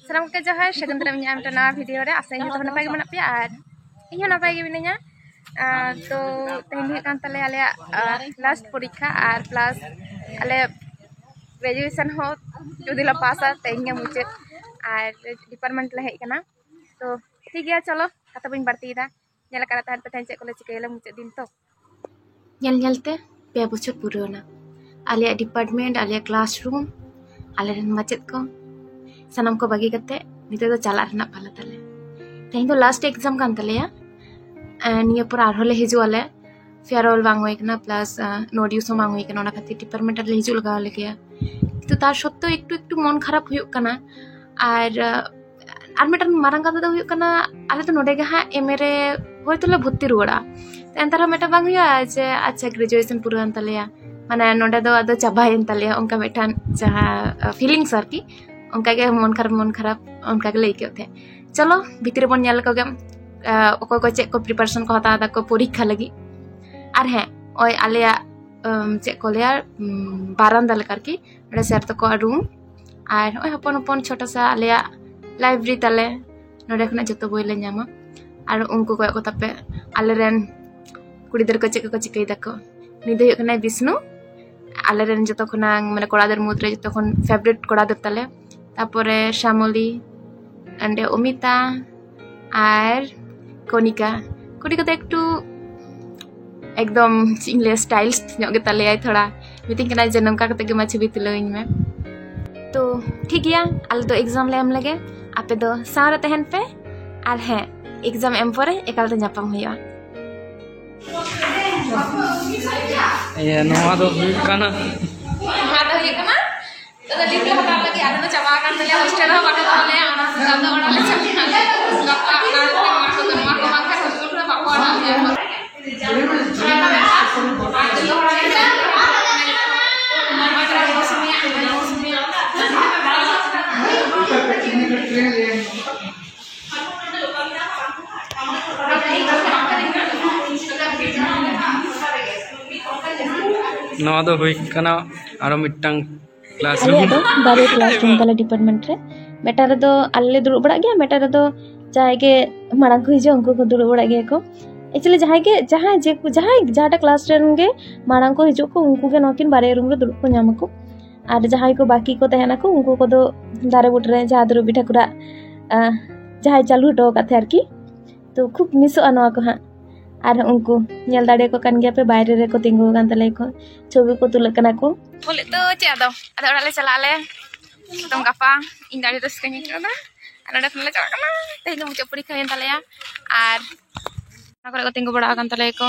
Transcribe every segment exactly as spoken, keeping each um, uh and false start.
ᱥᱟᱱᱟᱢ ᱠᱚᱜᱮ ᱡᱚᱦᱟᱨ, ᱥᱟᱹᱜᱩᱱ ᱫᱟᱨᱟᱢ ᱤᱧᱟᱹᱜ ᱢᱤᱫᱴᱟᱝ ᱱᱟᱣᱟ ᱵᱷᱤᱰᱤᱭᱳ ᱨᱮ᱾ ᱟᱥᱟᱧ ᱡᱚᱛᱚ ᱦᱚᱲ ᱱᱟᱯᱟᱭ ᱜᱮ ᱢᱮᱱᱟᱜ ᱯᱮᱭᱟ ᱟᱨ ᱤᱧ ᱦᱚᱸ ᱱᱟᱯᱟᱭ ᱜᱮ ᱢᱤᱱᱟᱹᱧᱟ᱾ ᱟᱨ ᱛᱚ ᱛᱮᱦᱮᱧ ᱫᱚ ᱦᱩᱭᱩᱜ ᱠᱟᱱ ᱛᱟᱞᱮᱭᱟ ᱟᱞᱮᱭᱟᱜ ᱞᱟᱥᱴ ᱯᱚᱨᱤᱠᱠᱷᱟ ᱟᱨ ᱯᱞᱟᱥ ᱟᱞᱮ ᱜᱨᱮᱡᱩᱭᱮᱥᱚᱱ ᱦᱚᱸ ᱡᱩᱫᱤ ᱞᱮ ᱯᱟᱥᱟ ᱛᱮᱦᱮᱧ ᱜᱮ ᱢᱩᱪᱟᱹᱫ ᱟᱨ ᱰᱤᱯᱟᱨᱴᱢᱮᱱᱴ ᱞᱮ ᱦᱮᱡ ᱠᱟᱱᱟ᱾ ᱛᱚ ᱴᱷᱤᱠ ᱜᱮᱭᱟ, ᱪᱚᱞᱚ ᱠᱟᱛᱷᱟ ᱵᱟᱹᱧ ᱵᱟᱹᱲᱛᱤᱭᱮᱫᱟ, ᱧᱮᱞ ᱟᱠᱟᱫ ᱛᱟᱦᱮᱱ ᱯᱮ ᱛᱮᱦᱮᱧ ᱪᱮᱫ ᱠᱚᱞᱮ ᱪᱤᱠᱟᱹᱭᱟᱞᱮ ᱢᱩᱪᱟᱹᱫ ᱫᱤᱱ ᱛᱚ᱾ ᱧᱮᱞ ᱧᱮᱞ ᱛᱮ ᱯᱮ ᱵᱚᱪᱷᱚᱨ ᱯᱩᱨᱟᱹᱣ ᱮᱱᱟ᱾ ᱟᱞᱮᱭᱟᱜ ᱰᱤᱯᱟᱨᱴᱢᱮᱱᱴ, ᱟᱞᱮᱭᱟᱜ ᱠᱞᱟᱥᱨᱩᱢ, ᱟᱞᱮᱨᱮᱱ ᱢᱟᱪᱮᱫ ᱠᱚ ᱥᱟᱱᱟᱢ ᱠᱚ ᱵᱟᱹᱜᱤ ᱠᱟᱛᱮ ᱱᱤᱛᱚᱜ ᱫᱚ ᱪᱟᱞᱟᱜ ᱨᱮᱱᱟᱜ ᱯᱟᱞᱟ ᱛᱟᱞᱮ᱾ ᱛᱮᱦᱮᱧ ᱫᱚ ᱞᱟᱥᱴ ᱮᱠᱡᱟᱢ ᱠᱟᱱ ᱛᱟᱞᱮᱭᱟ᱾ ᱟᱨ ᱱᱤᱭᱟᱹ ᱯᱚᱨ ᱟᱨᱦᱚᱸ ᱞᱮ ᱦᱤᱡᱩᱜ ᱟᱞᱮ᱾ ᱯᱷᱮᱭᱟᱨᱣᱮᱞ ᱵᱟᱝ ᱦᱩᱭ ᱠᱟᱱᱟ, ᱯᱞᱟᱥ ᱱᱳᱴ ᱤᱭᱩᱥ ᱦᱚᱸ ᱵᱟᱝ ᱦᱩᱭ ᱠᱟᱱᱟ, ᱚᱱᱟ ᱠᱷᱟᱹᱛᱤᱨ ᱰᱤᱯᱟᱨᱴᱢᱮᱱᱴ ᱨᱮ ᱦᱤᱡᱩᱜ ᱞᱟᱜᱟᱣ ᱞᱮ ᱜᱮᱭᱟ᱾ ᱠᱤᱱᱛᱩ ᱛᱟᱨ ᱥᱚᱛᱛᱮᱣ ᱮᱠᱴᱩ ᱮᱠᱴᱩ ᱢᱚᱱ ᱠᱷᱟᱨᱟᱯ ᱦᱩᱭᱩᱜ ᱠᱟᱱᱟ᱾ ᱟᱨ ᱟᱨ ᱢᱤᱫᱴᱟᱝ ᱢᱟᱨᱟᱝ ᱠᱟᱛᱷᱟ ᱫᱚ ᱦᱩᱭᱩᱜ ᱠᱟᱱᱟ, ᱟᱞᱮ ᱫᱚ ᱱᱚᱰᱮ ᱜᱮ ᱦᱟᱸᱜ ᱮᱢ ᱮ ᱨᱮ ᱦᱳᱭᱛᱳ ᱞᱮ ᱵᱷᱚᱨᱛᱤ ᱨᱩᱣᱟᱹᱲᱟ᱾ ᱮᱱᱛᱮ ᱨᱮᱦᱚᱸ ᱢᱤᱫᱴᱟᱝ ᱵᱟᱝ ᱦᱩᱭᱩᱜᱼᱟ ᱡᱮ ᱟᱪᱪᱷᱟ ᱜᱨᱮᱡᱩᱭᱮᱥᱚᱱ ᱯᱩᱨᱟᱹᱣᱮᱱ ᱛᱟᱞᱮᱭᱟ, ᱢᱟᱱᱮ ᱱᱚᱰᱮ ᱫᱚ ᱟᱫᱚ ᱪᱟᱵᱟᱭᱮᱱ ᱛᱟᱞᱮᱭᱟ, ᱚᱱᱠᱟ ᱢᱤᱫᱴᱟᱝ ᱡᱟᱦᱟᱸ ᱯᱷᱤᱞᱤᱝᱥ ᱟᱨᱠᱤ, ᱚᱱᱠᱟᱜᱮ ᱢᱚᱱ ᱠᱷᱟᱨᱟᱯ ᱢᱚᱱ ᱠᱷᱟᱨᱟᱯ ᱚᱱᱠᱟ ᱜᱮᱞᱮ ᱟᱹᱭᱠᱟᱹᱣ ᱛᱟᱦᱮᱸᱫ᱾ ᱪᱚᱞᱚ ᱵᱷᱤᱛᱨᱤ ᱨᱮᱵᱚᱱ ᱧᱮᱞ ᱞᱮᱠᱚ ᱜᱮ, ᱚᱠᱚᱭ ᱠᱚ ᱪᱮᱫ ᱠᱚ ᱯᱨᱤᱯᱟᱨᱮᱥᱚᱱ ᱠᱚ ᱦᱟᱛᱟᱣ ᱫᱟᱠᱚ ᱯᱚᱨᱤᱠᱠᱷᱟ ᱞᱟᱹᱜᱤᱫ᱾ ᱟᱨ ᱦᱮᱸ, ᱳᱭ ᱟᱞᱮᱭᱟᱜ ᱪᱮᱫ ᱠᱚ ᱞᱟᱹᱭᱟ, ᱵᱟᱨᱟᱱᱫᱟ ᱞᱮᱠᱟ ᱟᱨᱠᱤ, ᱱᱚᱰᱮ ᱥᱮᱨ ᱛᱟᱠᱚᱣᱟᱜ ᱨᱩᱢ᱾ ᱟᱨ ᱱᱚᱜᱼᱚᱭ ᱦᱚᱯᱚᱱ ᱦᱚᱯᱚᱱ ᱪᱷᱳᱴᱟ ᱥᱟ ᱟᱞᱮᱭᱟᱜ ᱞᱟᱭᱵᱨᱮᱨᱤ ᱛᱟᱞᱮ, ᱱᱚᱰᱮ ᱠᱷᱚᱱᱟᱜ ᱡᱚᱛᱚ ᱵᱳᱭ ᱞᱮ ᱧᱟᱢᱟ᱾ ᱟᱨ ᱩᱱᱠᱩ ᱠᱚᱭᱚᱜ ᱠᱚ ᱛᱟᱯᱮ, ᱟᱞᱮᱨᱮᱱ ᱠᱩᱲᱤ ᱜᱤᱫᱽᱨᱟᱹ ᱠᱚ ᱪᱮᱫ ᱠᱚᱠᱚ ᱪᱤᱠᱟᱹᱭ ᱫᱟᱠᱚ᱾ ᱱᱩᱭ ᱫᱚ ᱦᱩᱭᱩᱜ ᱠᱟᱱᱟᱭ ᱵᱤᱥᱱᱩ, ᱟᱞᱮᱨᱮᱱ ᱡᱚᱛᱚ ᱠᱷᱚᱱᱟᱝ ᱢᱟᱱᱮ ᱠᱚᱲᱟ ᱜᱤᱫᱽᱨᱟᱹ ᱢᱩᱫᱽᱨᱮ ᱡᱚᱛᱚ ᱠᱷᱚᱱ ᱯᱷᱮᱵᱟᱨᱮᱴ ᱠᱚᱲᱟ ᱜᱤᱫᱽᱨᱟᱹ ᱛᱟᱞᱮ᱾ ᱛᱟᱯᱚᱨᱮ ᱥᱟᱢᱚᱞᱤ, ᱚᱸᱰᱮ ᱚᱢᱤᱛᱟ ᱟᱨ ᱠᱚᱱᱤᱠᱟ᱾ ᱠᱚᱱᱤᱠᱟ ᱫᱚ ᱮᱠᱴᱩ ᱮᱠᱫᱚᱢ ᱪᱮᱫ ᱤᱧ ᱞᱟᱹᱭᱟ, ᱥᱴᱟᱭᱤᱞᱤᱥᱴ ᱧᱚᱜ ᱜᱮᱛᱟᱞᱮᱭᱟᱭ ᱛᱷᱚᱲᱟ᱾ ᱢᱤᱛᱟᱹᱧ ᱠᱟᱱᱟᱭ ᱡᱮ ᱱᱚᱝᱠᱟ ᱠᱟᱛᱮ ᱜᱮ ᱢᱟ ᱪᱷᱚᱵᱤ ᱛᱩᱞᱟᱹᱣ ᱤᱧ ᱢᱮ᱾ ᱛᱚ ᱴᱷᱤᱠ ᱜᱮᱭᱟ, ᱟᱞᱮ ᱫᱚ ᱮᱠᱡᱟᱢ ᱞᱮ ᱮᱢ ᱞᱮᱜᱮ, ᱟᱯᱮ ᱫᱚ ᱥᱟᱶ ᱨᱮ ᱛᱟᱦᱮᱱ ᱯᱮ᱾ ᱟᱨ ᱦᱮᱸ, ᱮᱠᱡᱟᱢ ᱮᱢ ᱯᱚᱨᱮ ᱮᱠᱟᱞ ᱛᱮ ᱧᱟᱯᱟᱢ ᱦᱩᱭᱩᱜᱼᱟ᱾ ᱤᱭᱟᱹ, ᱱᱚᱣᱟ ᱫᱚ ᱦᱩᱭᱩᱜ ᱠᱟᱱᱟ ᱱᱚᱣᱟ ᱫᱚ ᱦᱩᱭᱩᱜ ᱠᱟᱱᱟ ᱛᱚ, ᱫᱤᱱ ᱠᱚ ᱦᱟᱛᱟᱣ ᱞᱟᱹᱜᱤᱫ ᱟᱞᱮ ᱫᱚ ᱪᱟᱵᱟ ᱟᱠᱟᱱ ᱛᱟᱞᱮᱭᱟ, ᱦᱳᱥᱴᱮᱞ ᱨᱮᱦᱚᱸ ᱵᱟᱠᱚ ᱫᱚᱦᱚ ᱞᱮᱭᱟ, ᱚᱱᱟ ᱥᱟᱶᱛᱮ ᱟᱫᱚ ᱚᱲᱟᱜ ᱞᱮ ᱪᱟᱞᱟᱜ ᱠᱟᱱᱟ᱾ ᱜᱟᱯᱟ ᱚᱱᱟ ᱠᱚ, ᱱᱚᱣᱟ ᱠᱚ ᱵᱟᱝᱠᱷᱟᱱ ᱦᱳᱥᱴᱮᱞ ᱨᱮ ᱵᱟᱠᱚ ᱟᱲᱟᱜ ᱞᱮᱭᱟ᱾ ᱱᱚᱣᱟ ᱫᱚ ᱦᱩᱭ ᱠᱟᱱᱟ ᱟᱨᱚ ᱢᱤᱫᱴᱟᱝ ᱟᱞᱮᱭᱟᱜ ᱫᱚ ᱵᱟᱨᱭᱟ ᱠᱞᱟᱥ ᱨᱩᱢ ᱛᱟᱞᱮ ᱰᱤᱯᱟᱨᱴᱢᱮᱱᱴ ᱨᱮ᱾ ᱢᱤᱫᱴᱟᱝ ᱨᱮᱫᱚ ᱟᱞᱮ ᱞᱮ ᱫᱩᱲᱩᱵ ᱵᱟᱲᱟᱜ ᱜᱮᱭᱟ, ᱢᱤᱫᱴᱟᱝ ᱨᱮᱫᱚ ᱡᱟᱦᱟᱸᱭ ᱜᱮ ᱢᱟᱲᱟᱝ ᱠᱚ ᱦᱤᱡᱩᱜᱼᱟ, ᱩᱱᱠᱩ ᱠᱚ ᱫᱩᱲᱩᱵ ᱵᱟᱲᱟᱜ ᱜᱮᱭᱟ ᱠᱚ᱾ ᱮᱠᱪᱩᱭᱮᱞᱤ ᱡᱟᱦᱟᱸᱭ ᱜᱮ, ᱡᱟᱦᱟᱸᱭ ᱡᱮ, ᱡᱟᱦᱟᱸᱭ ᱡᱟᱦᱟᱸᱴᱟᱜ ᱠᱞᱟᱥ ᱨᱮᱱ ᱜᱮ ᱢᱟᱲᱟᱝ ᱠᱚ ᱦᱤᱡᱩᱜ ᱠᱚ, ᱩᱱᱠᱩ ᱜᱮ ᱱᱚᱣᱟᱠᱤᱱ ᱵᱟᱨᱭᱟ ᱨᱩᱢ ᱨᱮ ᱫᱩᱲᱩᱵ ᱠᱚ ᱧᱟᱢ ᱟᱠᱚ᱾ ᱟᱨ ᱡᱟᱦᱟᱸᱭ ᱠᱚ ᱵᱟᱹᱠᱤ ᱠᱚ ᱛᱟᱦᱮᱱᱟᱠᱚ, ᱩᱱᱠᱩ ᱠᱚᱫᱚ ᱫᱟᱨᱮ ᱵᱩᱴᱟᱹ ᱨᱮ, ᱡᱟᱦᱟᱸ ᱫᱚ ᱨᱚᱵᱤ ᱴᱷᱟᱠᱩᱨᱟᱜ, ᱟᱸ, ᱡᱟᱦᱟᱸᱭ ᱪᱟᱹᱞᱩ ᱦᱚᱴᱚ ᱟᱠᱟᱫ ᱛᱟᱦᱮᱸ ᱟᱨᱠᱤ᱾ ᱛᱚ ᱠᱷᱩᱵ ᱢᱤᱥᱚᱜᱼᱟ ᱱᱚᱣᱟ ᱠᱚ ᱦᱟᱸᱜ᱾ ᱟᱨ ᱩᱱᱠᱩ ᱧᱮᱞ ᱫᱟᱲᱮᱭᱟᱠᱚ ᱠᱟᱱ ᱜᱮᱭᱟ ᱯᱮ, ᱵᱟᱭᱨᱮ ᱨᱮᱠᱚ ᱛᱤᱸᱜᱩ ᱟᱠᱟᱱ ᱛᱟᱞᱮᱭᱟ ᱠᱚ, ᱪᱷᱚᱵᱤ ᱠᱚ ᱛᱩᱞᱟᱹᱜ ᱠᱟᱱᱟ ᱠᱚ᱾ ᱵᱚᱞᱮ ᱛᱚ ᱪᱮᱫ ᱟᱫᱚ, ᱟᱫᱚ ᱚᱲᱟᱜ ᱞᱮ ᱪᱟᱞᱟᱜ ᱟᱞᱮ᱾ ᱮᱠᱫᱚᱢ ᱜᱟᱯᱟ ᱤᱧ ᱫᱚ ᱟᱹᱰᱤ ᱨᱟᱹᱥᱠᱟᱹᱧ ᱟᱹᱭᱠᱟᱹᱣ ᱮᱫᱟ᱾ ᱟᱨ ᱱᱚᱸᱰᱮ ᱠᱷᱚᱱ ᱞᱮ ᱪᱟᱞᱟᱜ ᱠᱟᱱᱟ᱾ ᱛᱮᱦᱮᱧ ᱫᱚ ᱢᱩᱪᱟᱹᱫ ᱯᱚᱨᱤᱠᱠᱷᱟ ᱦᱩᱭᱮᱱ ᱛᱟᱞᱮᱭᱟ᱾ ᱟᱨ ᱚᱱᱟ ᱠᱚᱨᱮ ᱠᱚ ᱛᱤᱸᱜᱩ ᱵᱟᱲᱟ ᱟᱠᱟᱱ ᱛᱟᱞᱮᱭᱟ ᱠᱚ᱾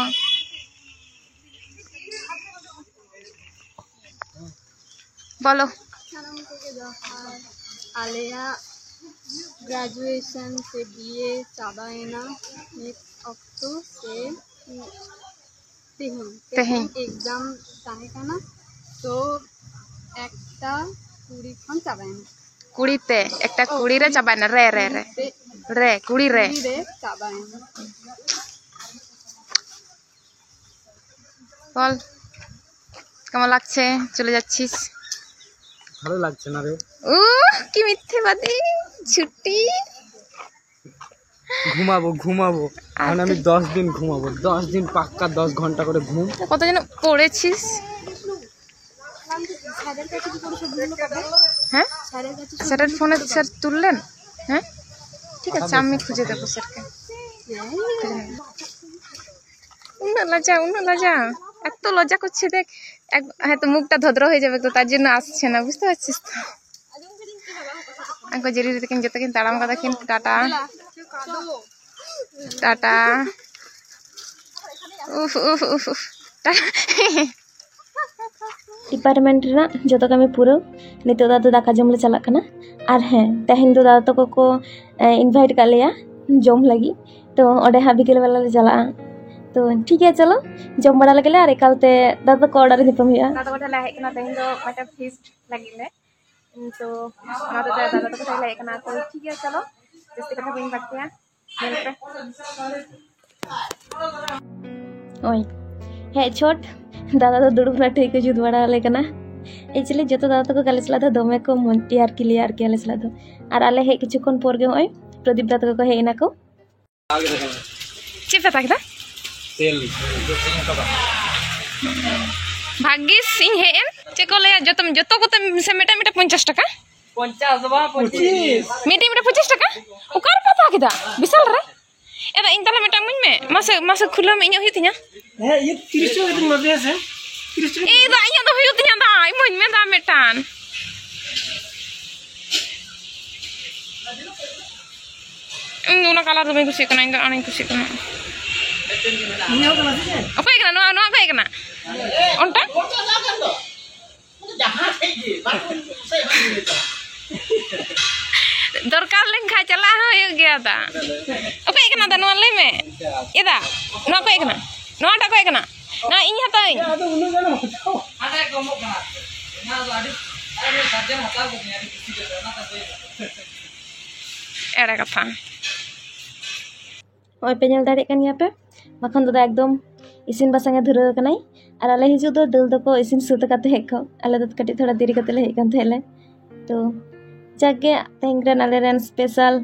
ᱵᱚᱞᱚ᱾ ᱥᱟᱱᱟᱢ ᱠᱚᱜᱮ ᱡᱚᱦᱟᱨ᱾ ᱟᱞᱮᱭᱟᱜ ᱜᱨᱮᱡᱩᱭᱮᱥᱚᱱ ᱥᱮ ᱵᱤ ᱮ ᱪᱟᱵᱟᱭᱮᱱᱟ ᱱᱤᱛ ᱚᱠᱛᱚ ᱥᱮ ᱛᱮᱦᱮᱧ, ᱛᱮᱦᱮᱧ᱾ ᱛᱮᱦᱮᱧ ᱮᱠᱡᱟᱢ ᱛᱟᱦᱮᱸ ᱠᱟᱱᱟ, ᱛᱚ ᱮᱠᱴᱟ ᱠᱩᱲᱤ ᱠᱷᱚᱱ ᱪᱟᱵᱟᱭᱮᱱᱟ᱾ ᱠᱩᱲᱤ ᱛᱮ, ᱮᱠᱴᱟ ᱚ, ᱠᱩᱲᱤ ᱨᱮ ᱠᱩᱲᱤ ᱪᱟᱵᱟᱭᱮᱱᱟ, ᱨᱮ, ᱨᱮ, ᱨᱮ᱾ ᱛᱮ, ᱨᱮ, ᱠᱩᱲᱤ ᱨᱮ᱾ ᱠᱩᱲᱤ ᱨᱮ ᱪᱟᱵᱟᱭᱮᱱᱟ᱾ বল, কেমন লাগছে? চলে যাচ্ছিস? ভালো লাগছে না রে। উহ, কি মিথ্যেবাদী, ঝুটি। ঘুমাবো, ঘুমাবো। আর এখন আমি তো দশ দিন ঘুমাবো, দশ দিন পাক্কা দশ ঘন্টা করে ঘুম। কত যেন পড়েছিস? হ্যাঁ? স্যারের ফোনে স্যার তুললেন? হ্যাঁ, ঠিক আছে, আমি খুঁজে দেবো স্যারকে। খুঁজে নেবো। উন্না লজ্জা, উন্না লজ্জা, এত লজ্জা করছে দেখ। এক, হয়তো মুখটা ধদরা হয়ে যাবে, তো তার জন্য আসছে না, বুঝতে পারছিস তো? ᱟᱠᱚ ᱡᱮᱨᱤ ᱛᱟᱹᱠᱤᱱ ᱡᱚᱛᱚ ᱠᱤᱱ ᱛᱟᱲᱟᱢ ᱠᱟᱫᱟ ᱠᱤᱱ, ᱴᱟᱴᱟ᱾ ᱴᱟᱴᱟ᱾ ᱩᱯᱷ, ᱩᱯᱷ, ᱩᱯᱷ, ᱩᱯᱷ᱾ ᱴᱟᱴᱟ᱾ ᱰᱤᱯᱟᱨᱴᱢᱮᱱᱴ ᱨᱮᱱᱟᱜ ᱡᱚᱛᱚ ᱠᱟᱹᱢᱤ ᱯᱩᱨᱟᱹᱣ, ᱱᱤᱛᱚᱜ ᱫᱚ ᱟᱫᱚ ᱫᱟᱠᱟ ᱡᱚᱢ ᱞᱮ ᱪᱟᱞᱟᱜ ᱠᱟᱱᱟ᱾ ᱟᱨ ᱦᱮᱸ, ᱛᱮᱦᱮᱧ ᱫᱚ ᱫᱟᱫᱟ ᱛᱟᱠᱚ ᱠᱚ, ᱮ, ᱤᱱᱵᱷᱟᱭᱤᱴ ᱠᱟᱜ ᱞᱮᱭᱟ ᱡᱚᱢ ᱞᱟᱹᱜᱤᱫ, ᱛᱚ ᱚᱸᱰᱮ ᱦᱟᱸᱜ ᱵᱤᱠᱮᱞ ᱵᱮᱞᱟ ᱞᱮ ᱪᱟᱞᱟᱜᱼᱟ᱾ ᱛᱚ ᱴᱷᱤᱠ ᱜᱮᱭᱟ, ᱪᱚᱞᱚ ᱡᱚᱢ ᱵᱟᱲᱟ ᱞᱮᱜᱮ ᱞᱮ ᱟᱨ ᱮᱠᱟᱞ ᱛᱮ ᱫᱟᱫᱟ ᱛᱟᱠᱚ ᱚᱲᱟᱜ ᱨᱮ ᱧᱟᱯᱟᱢ ᱦᱩᱭᱩᱜᱼᱟ᱾ ᱫᱟᱫᱟ ᱛᱟᱠᱚ ᱴᱷᱮᱱ ᱞᱮ ᱦᱮᱡ ᱠᱟᱱᱟ ᱛᱮᱦᱮᱧ ᱫᱚ ᱢᱤᱫᱴᱮᱱ ᱯᱷᱤᱥᱴ ᱞᱟᱹᱜᱤᱫ ᱞᱮ, ᱛᱚ ᱚᱱᱟ ᱫᱚ ᱫᱟᱫᱟ ᱛᱟᱠᱚ ᱴᱷᱮᱱ ᱞᱮ ᱦᱮᱡ ᱠᱟᱱᱟ᱾ ᱛᱚ ᱴᱷᱤᱠ ᱜᱮᱭᱟ, ᱪᱚᱞᱚ ᱡᱟᱹᱥᱛᱤ ᱠᱟᱛᱷᱟ ᱵᱟᱹᱧ ᱵᱟᱹᱲᱛᱤᱭᱟ᱾ ᱧᱮᱞ ᱯᱮ᱾ ᱳᱭ, ᱦᱮᱡ ᱪᱷᱚᱴ, ᱫᱟᱫᱟ ᱫᱚ ᱫᱩᱲᱩᱵ ᱨᱮᱱᱟᱜ ᱴᱷᱟᱹᱭ ᱠᱚ ᱡᱩᱛ ᱵᱟᱲᱟ ᱟᱞᱮ ᱠᱟᱱᱟ᱾ ᱮᱠᱪᱩᱭᱮᱞᱤ ᱡᱚᱛᱚ ᱫᱟᱫᱟ ᱛᱟᱠᱚ ᱜᱮ ᱟᱞᱮ ᱥᱟᱞᱟᱜ ᱫᱚ ᱫᱚᱢᱮ ᱠᱚ ᱢᱚᱡᱽ ᱟᱨᱠᱤ ᱞᱟᱹᱭᱟ ᱟᱨᱠᱤ ᱟᱞᱮ ᱥᱟᱞᱟᱜ ᱫᱚ᱾ ᱟᱨ ᱟᱞᱮ ᱦᱮᱡ ᱠᱤᱪᱷᱩ ᱠᱷᱚᱱ ᱯᱚᱨ ᱜᱮ ᱱᱚᱜᱼᱚᱭ ᱯᱨᱚᱫᱤᱯ ᱫᱟ ᱛᱟᱠᱚ ᱠᱚ ᱦᱮᱡ ᱮᱱᱟ ᱠᱚ᱾ ᱪᱮᱫ ᱯᱮ ᱦᱟᱛᱟᱣ ᱠᱮᱫᱟ? ᱛᱮᱞ᱾ ᱵᱷᱟᱜᱤᱥ ᱤᱧ ᱦᱮᱡ ᱮᱱ᱾ ᱪᱮᱫ ᱠᱚ ᱞᱟᱹᱭᱟ, ᱡᱚᱛᱚ, ᱡᱚᱛᱚ ᱠᱚᱛᱮ ᱥᱮ ᱢᱤᱫᱴᱟᱝ ᱢᱤᱫᱴᱟᱝ ᱯᱚᱧᱪᱟᱥ ᱴᱟᱠᱟ? ᱯᱚᱧᱪᱟᱥ ᱫᱚ ᱵᱟᱝ, ᱯᱚᱸᱪᱤᱥ᱾ ᱢᱤᱫᱴᱤᱡ ᱢᱤᱫᱴᱤᱡ ᱯᱚᱸᱪᱤᱥ ᱴᱟᱠᱟ? ᱚᱠᱟ ᱨᱮᱯᱮ ᱦᱟᱛᱟᱣ ᱠᱮᱫᱟ? ᱵᱤᱥᱟᱞ ᱨᱮ? ᱮ ᱫᱟ, ᱤᱧ ᱛᱟᱦᱞᱮ ᱢᱤᱫᱴᱟᱝ ᱤᱢᱟᱹᱧ ᱢᱮ᱾ ᱢᱟᱥᱮ, ᱢᱟᱥᱮ ᱠᱷᱩᱞᱟᱹᱣ ᱢᱮ, ᱤᱧᱟᱹᱜ ᱦᱩᱭᱩᱜ ᱛᱤᱧᱟ᱾ ᱦᱮᱸ, ᱤᱭᱟᱹ ᱛᱤᱨᱤᱥ ᱴᱟᱠᱟ ᱠᱟᱛᱮᱧ ᱮᱢᱟ ᱯᱮᱭᱟ ᱥᱮ? ᱛᱤᱨᱤᱥ ᱴᱟᱠᱟ᱾ ᱮ ᱫᱟ, ᱤᱧᱟᱹᱜ ᱫᱚ ᱦᱩᱭᱩᱜ ᱛᱤᱧᱟ ᱫᱟ, ᱤᱢᱟᱹᱧ ᱢᱮ ᱫᱟ ᱢᱤᱫᱴᱟᱝ᱾ ᱤᱧ ᱫᱚ ᱚᱱᱟ ᱠᱟᱞᱟᱨ ᱫᱚ ᱵᱟᱹᱧ ᱠᱩᱥᱤᱭᱟᱜ ᱠᱟᱱᱟ, ᱤᱧ ᱫᱚ ᱚᱱᱟᱧ ᱠᱩᱥᱤᱭᱟᱜ ᱠᱟᱱᱟ᱾ ᱤᱧᱟᱹᱜ ᱦᱚᱸ ᱠᱟᱱᱟ ᱥᱮ ᱪᱮᱫ? ᱚᱠᱚᱭ ᱠᱟᱱᱟ ᱱᱚᱣᱟ? ᱱᱚᱣᱟ ᱚᱠᱚᱭ ᱠᱟᱱᱟ? ᱚᱱᱴᱟ? ᱫᱚᱨᱠᱟᱨ ᱞᱮᱱᱠᱷᱟᱱ ᱪᱟᱞᱟᱜ ᱦᱚᱸ ᱦᱩᱭᱩᱜ ᱜᱮᱭᱟ ᱫᱟ᱾ ᱚᱠᱚᱭ ᱠᱟᱱᱟ ᱫᱟ? ᱱᱚᱣᱟ ᱞᱟᱹᱭ ᱢᱮ᱾ ᱮ ᱫᱟ, ᱱᱚᱣᱟ ᱚᱠᱚᱭ ᱠᱟᱱᱟ? ᱱᱚᱣᱟᱴᱟᱜ ᱚᱠᱚᱭ ᱠᱟᱱᱟ? ᱱᱚᱣᱟ ᱤᱧ ᱦᱟᱛᱟᱣᱟᱹᱧ᱾ ᱟᱫᱚ ᱩᱱᱟᱹᱜ ᱜᱟᱱ ᱦᱚᱸ᱾ ᱦᱟᱸᱰᱮ ᱠᱚ ᱮᱢᱚᱜ ᱠᱟᱱᱟ᱾ ᱚᱱᱟ ᱫᱚ ᱟᱹᱰᱤ, ᱟᱹᱰᱤ ᱥᱟᱨᱡᱚᱢ ᱦᱟᱛᱟᱣ ᱠᱟᱹᱫᱤᱧᱟ, ᱟᱹᱰᱤ ᱠᱩᱥᱤ ᱠᱟᱛᱮ, ᱚᱱᱟ ᱛᱮ ᱫᱟᱹᱭ ᱫᱚ᱾ ᱮᱲᱮ ᱠᱟᱛᱷᱟ᱾ ᱱᱚᱜᱼᱚᱭ ᱯᱮ ᱧᱮᱞ ᱫᱟᱲᱮᱭᱟᱜ ᱠᱟᱱ ᱜᱮᱭᱟ ᱯᱮ, ᱢᱟᱠᱷᱚᱱ ᱫᱟᱫᱟ ᱮᱠᱫᱚᱢ ᱤᱥᱤᱱ ᱵᱟᱥᱟᱝ ᱮ ᱫᱷᱩᱨᱟᱹᱣ ᱟᱠᱟᱱᱟᱭ᱾ ᱟᱨ ᱟᱞᱮ ᱦᱤᱡᱩᱜ ᱫᱚ ᱫᱟᱹᱞ ᱫᱚᱠᱚ ᱤᱥᱤᱱ ᱥᱟᱹᱛ ᱟᱠᱟᱫ ᱛᱟᱦᱮᱸᱫ ᱠᱚ, ᱟᱞᱮ ᱫᱚ ᱠᱟᱹᱴᱤᱡ ᱛᱷᱚᱲᱟ ᱫᱮᱨᱤ ᱠᱟᱛᱮ ᱞᱮ ᱦᱮᱡ ᱟᱠᱟᱱ ᱛᱟᱦᱮᱸᱫ ᱞᱮ᱾ ᱛᱚ ᱡᱟᱠ ᱜᱮ, ᱛᱮᱦᱮᱧ ᱨᱮᱱ ᱟᱞᱮ ᱨᱮᱱ ᱥᱯᱮᱥᱟᱞ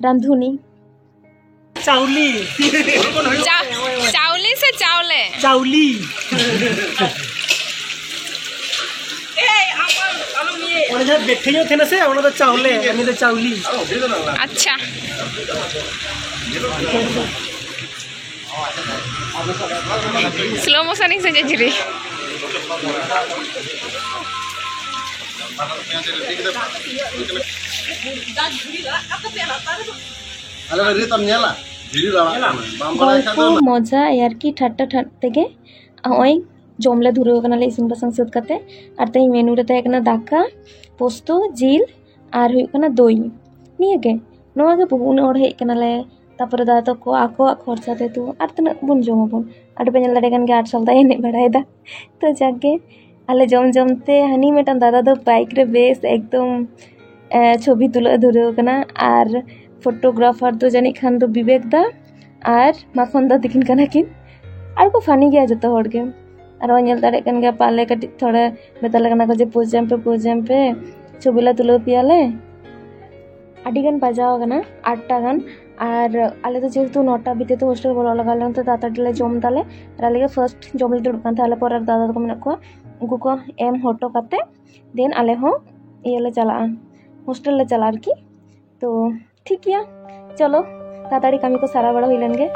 ᱨᱟᱸᱫᱷᱩᱱᱤ᱾ ᱪᱟᱣᱞᱤ᱾ ᱪᱟ-, ᱪᱟᱣᱞᱤ ᱥᱮ ᱪᱟᱣᱞᱮ? ᱪᱟᱣᱞᱤ᱾ ᱚᱱᱮ ᱡᱟᱦᱟᱸ ᱵᱮᱴᱷᱮ ᱧᱚᱜ ᱛᱟᱦᱮᱱᱟ ᱥᱮ, ᱚᱱᱟ ᱫᱚ ᱪᱟᱣᱞᱮ, ᱩᱱᱤ ᱫᱚ ᱪᱟᱣᱞᱤ᱾ ᱟᱪᱪᱷᱟ᱾ Slow motion ᱤᱧ ᱥᱮ ᱪᱮᱫ ᱡᱷᱤᱨᱤ? ᱟᱞᱮ ᱨᱤᱛ ᱮᱢ ᱧᱮᱞᱟ? ᱫᱷᱤᱨᱤ ᱞᱟᱲᱟᱜ ᱠᱟᱱᱟ᱾ ᱵᱟᱢ ᱵᱟᱲᱟᱭ ᱠᱷᱟᱡ ᱫᱚ ᱜᱚᱞᱯᱚ, ᱢᱚᱡᱟ, ᱟᱨᱠᱤ ᱴᱷᱟᱴᱴᱟ ᱴᱷᱟᱴ ᱛᱮᱜᱮ ᱱᱚᱜᱼᱚᱭ ᱡᱚᱢ ᱞᱮ ᱫᱷᱩᱨᱟᱹᱣ ᱠᱟᱱᱟᱞᱮ ᱤᱥᱤᱱ ᱵᱟᱥᱟᱝ ᱥᱟᱹᱛ ᱠᱟᱛᱮ᱾ ᱟᱨ ᱛᱮᱦᱮᱧ ᱢᱮᱱᱩ ᱨᱮ ᱛᱟᱦᱮᱸ ᱠᱟᱱᱟ ᱫᱟᱠᱟ, ᱯᱳᱥᱛᱳ, ᱡᱤᱞ ᱟᱨ ᱦᱩᱭᱩᱜ ᱠᱟᱱᱟ ᱫᱳᱭ᱾ ᱱᱤᱭᱟᱹ ᱜᱮ᱾ ᱱᱚᱣᱟ ᱜᱮ ᱵᱚᱦᱩ, ᱩᱱᱟᱹᱜ ᱦᱚᱲ ᱦᱮᱡ ᱠᱟᱱᱟᱞᱮ, ᱛᱟᱯᱚᱨᱮ ᱫᱟᱫᱟ ᱛᱟᱠᱚ ᱟᱠᱚᱣᱟᱜ ᱠᱷᱚᱨᱪᱟ ᱛᱮ ᱛᱚ ᱟᱨ ᱛᱤᱱᱟᱹᱜ ᱵᱚᱱ ᱡᱚᱢ ᱟᱵᱚᱱ? ᱟᱨ ᱯᱮ ᱧᱮᱞ ᱫᱟᱲᱮᱭᱟᱜ ᱠᱟᱱ ᱜᱮᱭᱟ ᱟᱴ ᱥᱟᱞ ᱫᱟᱭ ᱮᱱᱮᱡ ᱵᱟᱲᱟᱭᱮᱫᱟ᱾ ᱛᱚ ᱡᱟᱠ ᱜᱮ, ᱟᱞᱮ ᱡᱚᱢ ᱡᱚᱢ ᱛᱮ ᱦᱟᱹᱱᱤ ᱢᱤᱫᱴᱟᱝ ᱫᱟᱫᱟ ᱫᱚ ᱵᱟᱭᱤᱠ ᱨᱮ ᱵᱮᱥ ᱮᱠᱫᱚᱢ, ᱮ, ᱪᱷᱚᱵᱤ ᱛᱩᱞᱟᱹᱜ ᱮ ᱫᱷᱩᱨᱟᱹᱣ ᱠᱟᱱᱟ᱾ ᱟᱨ ᱯᱷᱳᱴᱳᱜᱨᱟᱯᱷᱟᱨ ᱫᱚ ᱡᱟᱹᱱᱤᱡ ᱠᱷᱟᱱ ᱫᱚ ᱵᱤᱵᱮᱠ ᱫᱟ ᱟᱨ ᱢᱟᱠᱷᱚᱱ ᱫᱟ ᱛᱤᱠᱤᱱ ᱠᱟᱱᱟ ᱠᱤᱱ᱾ ᱟᱨ ᱠᱚ ᱯᱷᱟᱱᱤ ᱜᱮᱭᱟ ᱡᱚᱛᱚ ᱦᱚᱲ ᱜᱮ᱾ ᱟᱨᱚ ᱧᱮᱞ ᱫᱟᱲᱮᱭᱟᱜ ᱠᱟᱱ ᱜᱮᱭᱟ ᱯᱮ, ᱟᱞᱮ ᱠᱟᱹᱴᱤᱡ ᱛᱷᱚᱲᱟ ᱢᱮᱛᱟ ᱞᱮ ᱠᱟᱱᱟ ᱠᱚ ᱡᱮ, "ᱯᱳᱡᱽ ᱮᱢ ᱯᱮ, ᱯᱳᱡᱽ ᱮᱢ ᱯᱮ, ᱪᱷᱚᱵᱤ ᱞᱮ ᱛᱩᱞᱟᱹᱣ ᱯᱮᱭᱟᱞᱮ᱾" ᱟᱹᱰᱤ ᱜᱟᱱ ᱵᱟᱡᱟᱣ ᱟᱠᱟᱱᱟ, ᱟᱴᱴᱟ ᱜᱟᱱ᱾ ᱟᱨ ᱟᱞᱮ ᱫᱚ ᱡᱮᱦᱮᱛᱩ ᱱᱚᱴᱟ ᱵᱷᱤᱛᱤᱨ ᱛᱮ ᱦᱳᱥᱴᱮᱞ ᱵᱚᱞᱚᱜ ᱞᱟᱜᱟᱣ ᱞᱮᱱᱟ, ᱛᱚ ᱛᱟᱲᱟᱛᱟᱲᱤ ᱞᱮ ᱡᱚᱢ ᱫᱟᱞᱮ᱾ ᱟᱨ ᱟᱞᱮ ᱜᱮ ᱯᱷᱟᱨᱥᱴ ᱡᱚᱢ ᱞᱮ ᱫᱩᱲᱩᱵ ᱠᱟᱱ ᱛᱟᱦᱮᱸᱫ᱾ ᱟᱞᱮ ᱯᱚᱨᱮ ᱟᱨ ᱫᱟᱫᱟ ᱛᱟᱠᱚ ᱢᱮᱱᱟᱜ ᱠᱚᱣᱟ, ᱩᱱᱠᱩ ᱠᱚ ᱮᱢ ᱦᱚᱴᱚ ᱠᱟᱛᱮ ᱫᱮᱱ ᱟᱞᱮ ᱦᱚᱸ ᱤᱭᱟᱹ ᱞᱮ ᱪᱟᱞᱟᱜᱼᱟ, ᱦᱳᱥᱴᱮᱞ ᱞᱮ ᱪᱟᱞᱟᱜᱼᱟ ᱟᱨᱠᱤ᱾ ᱛᱚ ᱴᱷᱤᱠ ᱜᱮᱭᱟ, ᱪᱚᱞᱚ ᱛᱟᱲᱟᱛᱟᱲᱤ ᱠᱟᱹᱢᱤ ᱠᱚ ᱥᱟᱨᱟ ᱵᱟᱲᱟ ᱦᱩᱭ ᱞᱮᱱ ᱜᱮ᱾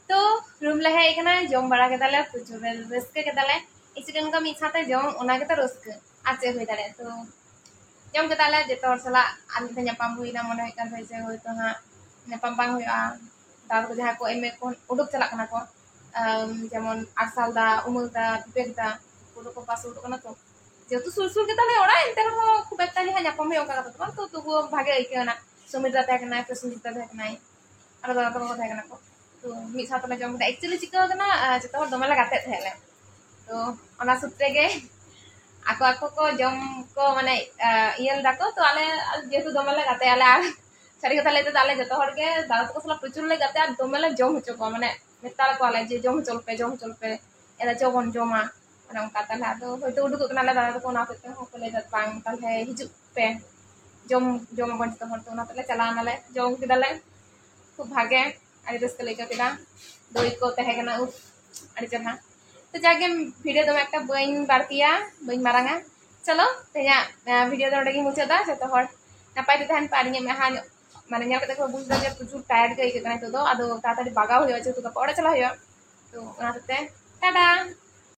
ᱛᱚ ᱨᱩᱢ ᱞᱮ ᱦᱮᱡ ᱟᱠᱟᱱᱟ, ᱡᱚᱢ ᱵᱟᱲᱟ ᱠᱮᱫᱟᱞᱮ, ᱯᱨᱚᱪᱩᱨ ᱞᱮ ᱨᱟᱹᱥᱠᱟᱹ ᱠᱮᱫᱟᱞᱮ᱾ ᱥᱴᱩᱰᱮᱱᱴ ᱠᱚ ᱢᱤᱫ ᱥᱟᱶᱛᱮ ᱡᱚᱢ, ᱚᱱᱟ ᱜᱮᱛᱚ ᱨᱟᱹᱥᱠᱟᱹ, ᱟᱨ ᱪᱮᱫ ᱦᱩᱭ ᱫᱟᱲᱮᱭᱟᱜᱼᱟ? ᱛᱚ ᱡᱚᱢ ᱠᱮᱫᱟᱞᱮ, ᱡᱚᱛᱚ ᱦᱚᱲ ᱥᱟᱞᱟᱜ ᱟᱨ ᱢᱤᱫ ᱫᱷᱟᱣ ᱧᱟᱯᱟᱢ ᱦᱩᱭᱱᱟ, ᱢᱚᱱᱮ ᱦᱩᱭᱩᱜ ᱠᱟᱱ ᱛᱟᱦᱮᱸ ᱡᱮ ᱦᱳᱭᱛᱳ ᱦᱟᱸᱜ ᱧᱟᱯᱟᱢ ᱵᱟᱝ ᱦᱩᱭᱩᱜᱼᱟ᱾ ᱫᱟᱫᱟ ᱛᱟᱠᱚ ᱡᱟᱦᱟᱸᱭ ᱠᱚ ᱮᱢ ᱮ ᱠᱚ ᱩᱰᱩᱠ ᱪᱟᱞᱟᱜ ᱠᱟᱱᱟ ᱠᱚ, ᱟᱢ, ᱡᱮᱢᱚᱱ ᱟᱨᱥᱟᱞ ᱫᱟ, ᱩᱢᱟᱹᱞ ᱫᱟ, ᱵᱤᱵᱮᱠ ᱫᱟ, ᱩᱱᱠᱩ ᱫᱚᱠᱚ ᱯᱟᱥ ᱟᱣᱩᱴᱚᱜ ᱠᱟᱱᱟ᱾ ᱛᱚ ᱡᱮᱦᱮᱛᱩ ᱥᱩᱨ ᱥᱩᱨ ᱜᱮᱛᱟᱞᱮ ᱚᱲᱟᱜ, ᱮᱱᱛᱮ ᱨᱮᱦᱚᱸ ᱠᱷᱩᱵ ᱮᱠᱴᱟ ᱡᱟᱦᱟᱸ ᱧᱟᱯᱟᱢ ᱦᱩᱭᱩᱜᱼᱟ ᱚᱱᱠᱟ ᱠᱟᱛᱮ ᱫᱚ ᱵᱟᱝ, ᱛᱚ ᱛᱚᱵᱩᱣᱳ ᱵᱷᱟᱜᱮ ᱟᱹᱭᱠᱟᱹᱣ ᱮᱱᱟ᱾ ᱥᱩᱢᱤᱛ ᱫᱟ ᱛᱟᱦᱮᱸ ᱠᱟᱱᱟᱭ, ᱯᱨᱚᱥᱮᱱᱡᱤᱛ ᱫᱟ ᱛᱟᱦᱮᱸ ᱠᱟᱱᱟᱭ, ᱟᱨᱚ ᱫᱟᱫᱟ ᱛᱟᱠᱚ ᱠᱚ ᱛᱟᱦᱮᱸ ᱠᱟᱱᱟ ᱠᱚ᱾ ᱛᱚ ᱢᱤᱫ ᱥᱟᱶ ᱛᱮᱞᱮ ᱡᱚᱢ ᱠᱮᱫᱟ᱾ ᱮᱠᱪᱩᱭᱮᱞᱤ ᱪᱤᱠᱟᱹᱣ ᱠᱟᱱᱟ, ᱟᱨ ᱡᱚᱛᱚ ᱦᱚᱲ ᱫᱚᱢᱮ ᱞᱮ ᱜᱟᱛᱮᱜ ᱛᱟᱦᱮᱸᱫ ᱞᱮ᱾ ᱛᱚ ᱚᱱᱟ ᱥᱩᱛᱨᱮ ᱜᱮ ᱟᱠᱚ ᱟᱠᱚ ᱠᱚ ᱡᱚᱢ ᱠᱚ ᱢᱟᱱᱮ, ᱟᱸ, ᱤᱭᱟᱹ ᱞᱮᱫᱟ ᱠᱚ᱾ ᱛᱚ ᱟᱞᱮ ᱡᱮᱦᱮᱛᱩ ᱫᱚᱢᱮ ᱞᱮ ᱜᱟᱛᱮᱜ ᱟᱞᱮ, ᱟᱨ ᱥᱟᱹᱨᱤ ᱠᱟᱛᱷᱟ ᱞᱟᱹᱭ ᱛᱮᱫᱚ ᱟᱞᱮ ᱡᱚᱛᱚ ᱦᱚᱲ ᱜᱮ ᱫᱟᱫᱟ ᱛᱟᱠᱚ ᱥᱟᱞᱟᱜ ᱯᱨᱚᱪᱩᱨ ᱞᱮ ᱜᱟᱛᱮᱜᱼᱟ, ᱟᱨ ᱫᱚᱢᱮ ᱞᱮ ᱡᱚᱢ ᱦᱚᱪᱚ ᱠᱚᱣᱟ, ᱢᱟᱱᱮ ᱢᱮᱛᱟ ᱠᱚᱣᱟᱞᱮ ᱡᱮ, "ᱡᱚᱢ ᱦᱚᱪᱚ ᱞᱮᱯᱮ, ᱡᱚᱢ ᱦᱚᱪᱚ ᱞᱮᱯᱮ, ᱮᱫᱟ ᱪᱚ ᱵᱚᱱ ᱡᱚᱢᱟ", ᱢᱟᱱᱮ ᱚᱱᱠᱟ᱾ ᱛᱟᱦᱞᱮ ᱟᱫᱚ ᱦᱳᱭᱛᱳ ᱩᱰᱩᱠᱚᱜ ᱠᱟᱱᱟᱞᱮ, ᱫᱟᱫᱟ ᱛᱟᱠᱚ ᱚᱱᱟ ᱦᱚᱛᱮᱡ ᱛᱮᱦᱚᱸ ᱠᱚ ᱞᱟᱹᱭᱫᱟ, "ᱵᱟᱝ, ᱛᱟᱦᱞᱮ ᱦᱤᱡᱩᱜ ᱡᱚᱢ ᱡᱚᱢ ᱟᱵᱚᱱ ᱡᱚᱛᱚ ᱦᱚᱲ᱾ ᱛᱚ ᱚᱱᱟ ᱛᱮᱞᱮ ᱪᱟᱞᱟᱣ ᱱᱟᱞᱮ, ᱡᱚᱢ ᱠᱮᱫᱟᱞᱮ, ᱠᱷᱩᱵ ᱵᱷᱟᱜᱮ, ᱟᱹᱰᱤ ᱨᱟᱹᱥᱠᱟᱹ ᱞᱮ ᱟᱹᱭᱠᱟᱹᱣ ᱠᱮᱫᱟ᱾ ᱫᱳᱭ ᱠᱚ ᱛᱟᱦᱮᱸ ᱠᱟᱱᱟ, ᱩᱯ, ᱟᱹᱰᱤ ᱪᱮᱨᱦᱟ᱾ ᱛᱚ ᱡᱟᱜᱮ, ᱵᱷᱤᱰᱤᱭᱳ ᱫᱚᱢᱮ ᱮᱠᱴᱟ ᱵᱟᱹᱧ ᱵᱟᱹᱲᱛᱤᱭᱟ, ᱵᱟᱹᱧ ᱢᱟᱨᱟᱝᱟ᱾ ᱪᱚᱞᱚ, ᱛᱮᱦᱮᱧᱟᱜ ᱵᱷᱤᱰᱤᱭᱳ ᱫᱚ ᱱᱚᱰᱮ ᱜᱤᱧ ᱢᱩᱪᱟᱹᱫᱟ᱾ ᱡᱚᱛᱚ ᱦᱚᱲ ᱱᱟᱯᱟᱭ ᱛᱮ ᱛᱟᱦᱮᱱ ᱯᱮ᱾ ᱟᱨ ᱤᱧᱟᱹᱜ ᱢᱮᱫᱦᱟ ᱧᱚᱜ ᱢᱟᱱᱮ ᱧᱮᱞ ᱠᱟᱛᱮ ᱠᱚ ᱵᱩᱡᱽ ᱫᱟ ᱡᱮ ᱯᱨᱚᱪᱩᱨ ᱴᱟᱭᱟᱨᱰ ᱜᱮ ᱟᱹᱭᱠᱟᱹᱜ ᱠᱟᱱᱟ ᱱᱤᱛᱚᱜ ᱫᱚ᱾ ᱟᱫᱚ ᱛᱟᱲᱟᱛᱟᱲᱤ ᱵᱟᱜᱟᱣ ᱦᱩᱭᱩᱜᱼᱟ, ᱡᱮᱦᱮᱛᱩ ᱜᱟᱯᱟ ᱚᱲᱟᱜ ᱪᱟᱞᱟᱜ ᱦᱩᱭᱩᱜᱼᱟ᱾ ᱛᱚ ᱚᱱᱟ ᱦᱚᱛᱮᱡ ᱛᱮ ᱴᱟᱴᱟ᱾